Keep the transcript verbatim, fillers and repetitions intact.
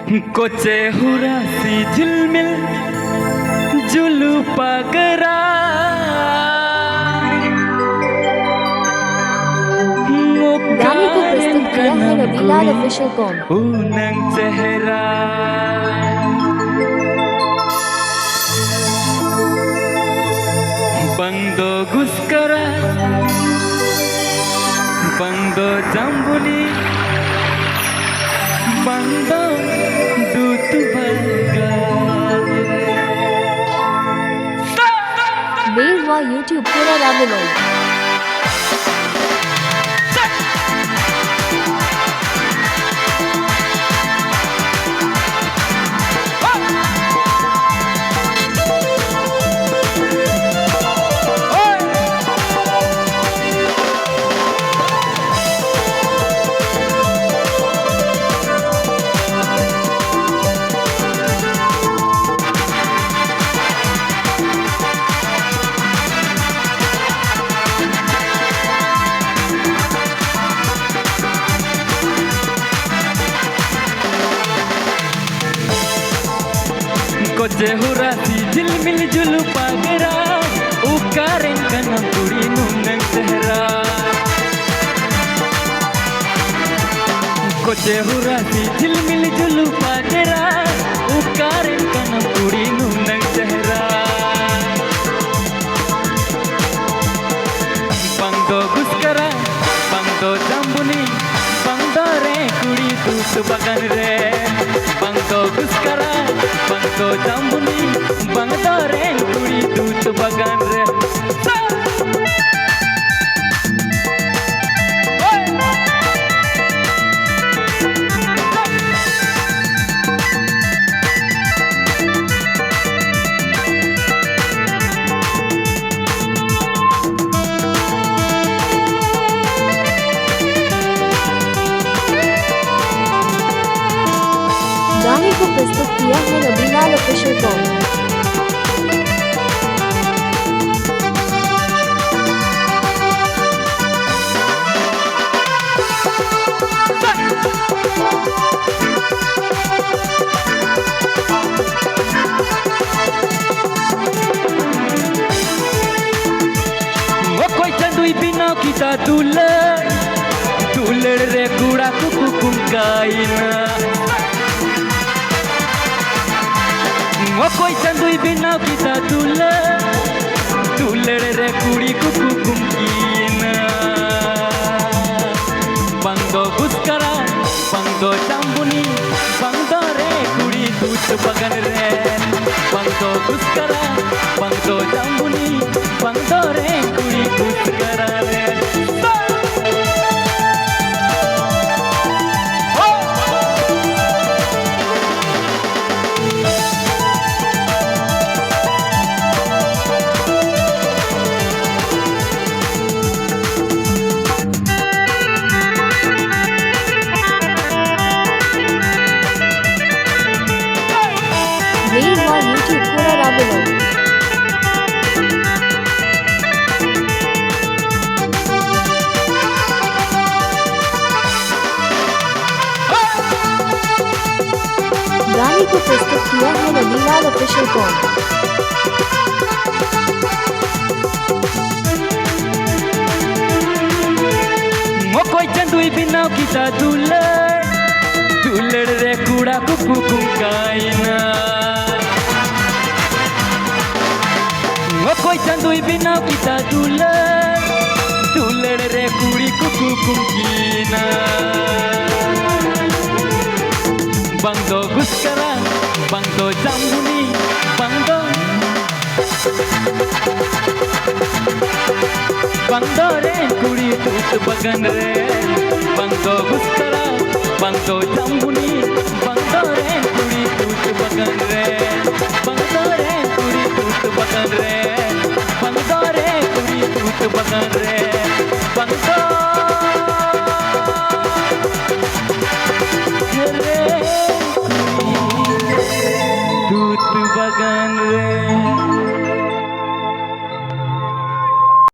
ᱠᱚᱪᱮ ᱦᱩᱨᱟᱥᱤ ᱡᱷᱤᱞᱢᱤᱞ ᱡᱩᱞᱩ ᱯᱟᱜᱽᱨᱟ᱾ ᱜᱟᱱᱤ ᱠᱚ ᱯᱨᱚᱥᱛᱩᱛ ᱠᱤᱭᱟ ᱦᱮ ᱨᱚᱵᱤᱞᱟᱞ ᱚᱯᱷᱤᱥᱤᱭᱟᱞ ᱠᱚᱢ᱾ ᱩᱱᱟᱝ ᱪᱮᱦᱨᱟ ᱵᱟᱝ ᱫᱚ ᱜᱩᱥᱠᱟᱨᱟ, ᱵᱟᱝ ᱫᱚ ᱡᱟᱢᱵᱩᱱᱤ, ᱵᱟᱝ ᱫᱚ ᱫᱩᱛᱩ ᱵᱟᱜᱟᱱ᱾ ᱵᱮᱨᱣᱟ YouTube ᱯᱩᱨᱟ ᱨᱟᱵᱮᱞᱚᱭ᱾ ᱠᱚᱪᱮ ᱦᱩᱨᱟᱥᱤ ᱡᱷᱤᱞᱢᱤᱞ ᱡᱩᱞᱩ ᱯᱟᱜᱽᱨᱟ, ᱚᱠᱟᱨᱮᱱ ᱠᱟᱱᱟᱢ ᱠᱩᱲᱤ ᱱᱩᱱᱟᱹᱝ ᱪᱮᱦᱨᱟ? ᱠᱚᱪᱮ ᱦᱩᱨᱟᱥᱤ ᱡᱷᱤᱞᱢᱤᱞ ᱡᱩᱞᱩ ᱯᱟᱜᱽᱨᱟ, ᱚᱠᱟᱨᱮᱱ ᱠᱟᱱᱟᱢ ᱠᱩᱲᱤ ᱱᱩᱱᱟᱹᱝ ᱪᱮᱦᱨᱟ? ᱵᱟᱝ ᱫᱚ ᱜᱩᱥᱠᱟᱨᱟ, ᱵᱟᱝ ᱫᱚ ᱡᱟᱢᱵᱩᱱᱤ, ᱵᱟᱝ ᱫᱚ ᱨᱮ ᱠᱩᱲᱤ ᱫᱩᱛ ᱵᱟᱜᱟᱱ ᱨᱮ᱾ ᱵᱟᱝ ᱫᱚ ᱜᱩᱥᱠᱟᱨᱟ, ᱵᱟᱝ ᱫᱚ ᱡᱟᱢᱵᱩᱱᱤ, ᱵᱟᱝ ᱫᱚ ᱨᱮ ᱠᱩᱲᱤ ᱫᱩᱛ ᱵᱟᱜᱟᱱ ᱨᱮ᱾ गाने को प्रस्तुत किया है रबीलाल ऑफिशियल कॉम। ᱫᱩᱞᱟᱹᱲ, ᱫᱩᱞᱟᱹᱲ ᱨᱮ ᱠᱚᱲᱟ ᱠᱚᱠᱚ ᱠᱩᱝᱠᱟᱭᱮᱱᱟ᱾ ᱚᱠᱚᱭ ᱪᱟᱸᱫᱚᱭ ᱵᱮᱱᱟᱣ ᱠᱮᱫᱟ ᱫᱩᱞᱟᱹᱲ, ᱫᱩᱞᱟᱹᱲ ᱨᱮ ᱠᱩᱲᱤ ᱠᱚᱠᱚ ᱠᱩᱝᱠᱤᱭᱮᱱᱟ᱾ ᱵᱟᱝ ᱫᱚ ᱜᱩᱥᱠᱟᱨᱟ, ᱵᱟᱝ ᱫᱚ ᱡᱟᱢᱵᱩᱱᱤ, ᱵᱟᱝ ᱫᱚ ᱨᱮ ᱠᱩᱲᱤ ᱫᱩᱫᱷ ᱵᱟᱜᱟᱱ ᱨᱮ᱾ ᱵᱟᱝ ᱫᱚ ᱜᱩᱥᱠᱟᱨᱟ, ᱵᱟᱝ ᱫᱚ ᱡᱟᱢᱵᱩᱱᱤ, ᱵᱟᱝ ᱫᱚ ᱨᱮ ᱠᱩᱲᱤ ᱜᱩᱥᱠᱟᱨᱟ ᱨᱮ᱾ Made by YouTube Pura Rabulo. गाने को प्रस्तुत किया है रविलाल ऑफिशियल कॉम। ᱚᱠᱚᱭ ᱪᱟᱸᱫᱚᱭ ᱵᱮᱱᱟᱣ ᱠᱮᱫᱟ ᱫᱩᱞᱟᱹᱲ, ᱫᱩᱞᱟᱹᱲ ᱨᱮ ᱠᱚᱲᱟ ᱠᱚᱠᱚ ᱠᱩᱝᱠᱟᱭᱮᱱᱟ᱾ ᱚᱠᱚᱭ ᱪᱟᱸᱫᱚᱭ ᱵᱮᱱᱟᱣ ᱠᱮᱫᱟ ᱫᱩᱞᱟᱹᱲ, ᱫᱩᱞᱟᱹᱲ ᱨᱮ ᱠᱩᱲᱤ ᱠᱚᱠᱚ ᱠᱩᱝᱠᱤᱭᱮᱱᱟ᱾ ᱵᱟᱝ ᱫᱚ ᱜᱩᱥᱠᱟᱨᱟ, ᱵᱟᱝ ᱫᱚ ᱡᱟᱢᱵᱩᱱᱤ, ᱵᱟᱝ ᱫᱚ ᱵᱟᱝ ᱫᱚ ᱨᱮ ᱠᱩᱲᱤ ᱫᱩᱫᱷ ᱵᱟᱜᱟᱱ ᱨᱮ, ᱵᱟᱝ ᱫᱚ ᱜᱩᱥᱠᱟᱨᱟ, ᱵᱟᱝ ᱫᱚ ᱡᱟᱢᱵᱩᱱᱤ, ᱵᱟᱝ ᱫᱚ ᱨᱮ ᱠᱩᱲᱤ ᱫᱩᱫᱷ ᱵᱟᱜᱟᱱ ᱨᱮ, ᱵᱟᱝ ᱫᱚ ᱨᱮ ᱠᱩᱲᱤ ᱫᱩᱫᱷ ᱵᱟᱜᱟᱱ ᱨᱮ, ᱵᱟᱝ ᱫᱚ ᱨᱮ ᱠᱩᱲᱤ ᱫᱩᱫᱷ ᱵᱟᱜᱟᱱ ᱨᱮ, ᱵᱟᱝ ᱫᱚ ᱨᱮ ᱠᱩᱲᱤ ᱫᱩᱫᱷ ᱵᱟᱜᱟᱱ